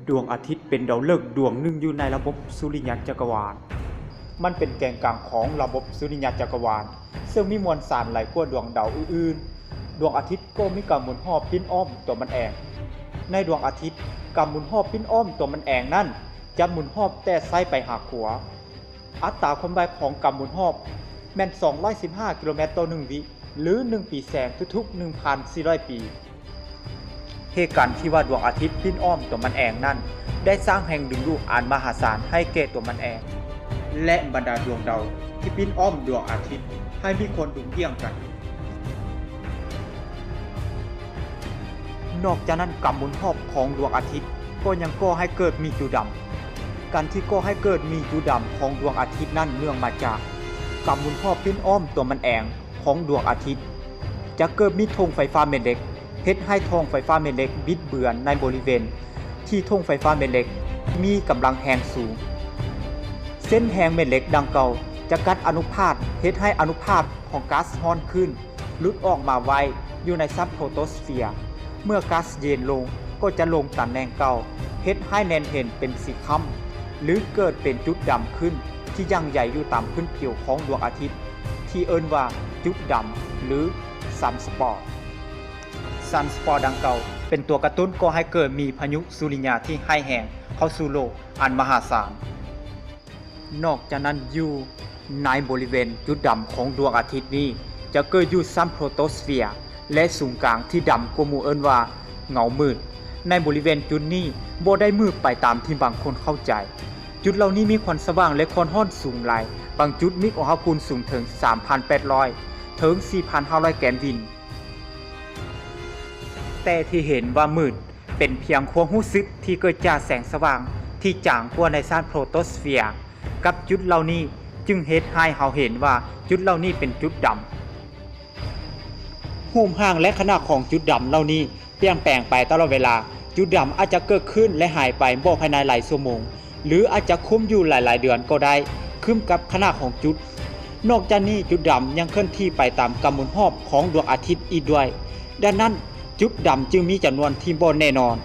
ດວງອາທິດເປັນດາວເລິກດວງໜຶ່ງຢູ່ໃນລະບົບສຸລິຍະຈັກກະວານ. ມັນເປັນແກນກາງຂອງລະບົບສຸລິຍະຈັກກະວານ, ເຊິ່ງມີມວນສານຫຼາຍກວ່າດວງດາວອື່ນໆ. ດວງອາທິດກໍມີການໝູນຮອບປິ່ນອ້ອມຕົວມັນເອງ. ໃນດວງອາທິດ, ການໝູນຮອບປິ່ນອ້ອມຕົວມັນເອງນັ້ນ ຈະໝູນຮອບແຕ່ຊ້າຍໄປຫາຂວາ. ອັດຕາຄວາມໄວຂອງການໝູນຮອບແມ່ນສອງຮ້ອຍສິບຫ້າກິໂລແມັດຕໍ່ໜຶ່ງວິ ຫຼື ໜຶ່ງປີແສງທຸກໆໜຶ່ງພັນສີ່ຮ້ອຍປີ. ເຫດການທີ່ວ່າດວງອາທິດປິ່ນອ້ອມຕົວມັນເອງນັ້ນ ໄດ້ສ້າງແຮງດຶງດູດອັນມະຫາສານໃຫ້ແກ່ຕົວມັນເອງ ແລະ ບັນດາດວງດາວທີ່ປິ່ນອ້ອມດວງອາທິດໃຫ້ມີຄວາມດຸ່ມດ່ຽງກັນ. ນອກຈາກນັ້ນ, ການໝູນຮອບຂອງດວງອາທິດກໍຍັງກໍ່ໃຫ້ເກີດມີຈຸດດຳ. ການທີ່ກໍ່ໃຫ້ເກີດມີຈຸດດຳຂອງດວງອາທິດນັ້ນເນື່ອງມາຈາກການໝູນຮອບປິ່ນອ້ອມຕົວມັນເອງຂອງດວງອາທິດ. ຈະເກີດມີທົ່ງໄຟຟ້າແມ່ເຫຼັກ ເຮັດໃຫ້ທົ່ງໄຟຟ້າແມ່ເຫຼັກບິດເບືອນໃນບໍລິເວນທີ່ທົ່ງໄຟຟ້າແມ່ເຫຼັກມີກຳລັງແຮງສູງ. ເສັ້ນແຮງແມ່ເຫຼັກດັ່ງກ່າວຈະກັດອະນຸພາກ ເຮັດໃຫ້ອະນຸພາກຂອງກັດຮ້ອນຂຶ້ນ ຫຼຸດອອກມາໄວ້ຢູ່ໃນຊັ້ນໂຟໂຕສເຟຍ. ເມື່ອກັດເຢັນລົງກໍຈະລົງຕຳແໜ່ງເກົ່າ ເຮັດໃຫ້ແນມເຫັນເປັນສີຄ້ຳ ຫຼື ເກີດເປັນຈຸດດຳຂຶ້ນທີ່ຢ່າງໃຫຍ່ຢູ່ຕາມພື້ນຜິວຂອງດວງອາທິດ ທີ່ເອີ້ນວ່າຈຸດດຳ ຫຼື ຊັນສະປອດ. ຊັນສະປອດດັ່ງກ່າວເປັນຕົວກະຕຸ້ນກໍ່ໃຫ້ເກີດມີພາຍຸສຸລິຍະທີ່ຮ້າຍແຮງເຂົ້າສູ່ໂລກອັນມະຫາສານ. ນອກຈາກນັ້ນ, ຢູ່ໃນບໍລິເວນຈຸດດຳຂອງດວງອາທິດນີ້ ຈະເກີດຢູ່ຊັ້ນໂຟໂຕສເຟຍ ແລະ ສູນກາງທີ່ດຳກວ່າໝູ່ເອີ້ນວ່າເງົາມືດ. ໃນບໍລິເວນຈຸດນີ້ບໍ່ໄດ້ມືດໄປຕາມທີ່ບາງຄົນເຂົ້າໃຈ. ຈຸດເຫຼົ່ານີ້ມີຄວາມສະຫວ່າງ ແລະ ຄວາມຮ້ອນສູງຫຼາຍ, ບາງຈຸດມີອຸນຫະພູມສູງເຖິງສາມພັນແປດຮ້ອຍ ເຖິງສີ່ພັນຫ້າຮ້ອຍແກນວິນ. ແຕ່ທີ່ເຫັນວ່າມືດ ເປັນພຽງຄວາມຮູ້ສຶກທີ່ເກີດຈາກແສງສະຫວ່າງທີ່ຈາງກວ່າໃນຊັ້ນໂຟໂຕສເຟຍ ກັບຈຸດເຫຼົ່ານີ້ຈຶ່ງເຮັດໃຫ້ເຮົາເຫັນວ່າຈຸດເຫຼົ່ານີ້ເປັນຈຸດດຳ. ຮູບຮ່າງ ແລະ ຂະໜາດຂອງຈຸດດຳເຫຼົ່ານີ້ປ່ຽນແປງໄປຕະຫຼອດເວລາ. ຈຸດດຳອາດຈະເກີດຂຶ້ນ ແລະ ຫາຍໄປບໍ່ພາຍໃນຫຼາຍຊົ່ວໂມງ ຫຼື ອາດຈະຄຸມຢູ່ຫຼາຍໆເດືອນກໍໄດ້, ຂຶ້ນກັບຂະໜາດຂອງຈຸດ. ນອກຈາກນີ້, ຈຸດດຳຍັງເຄື່ອນທີ່ໄປຕາມການໝູນຮອບຂອງດວງອາທິດອີກດ້ວຍ. ດັ່ງນັ້ນ, ຈຸດດຳຈຶ່ງມີຈຳນວນທີ່ບໍ່ແນ່ນອນ,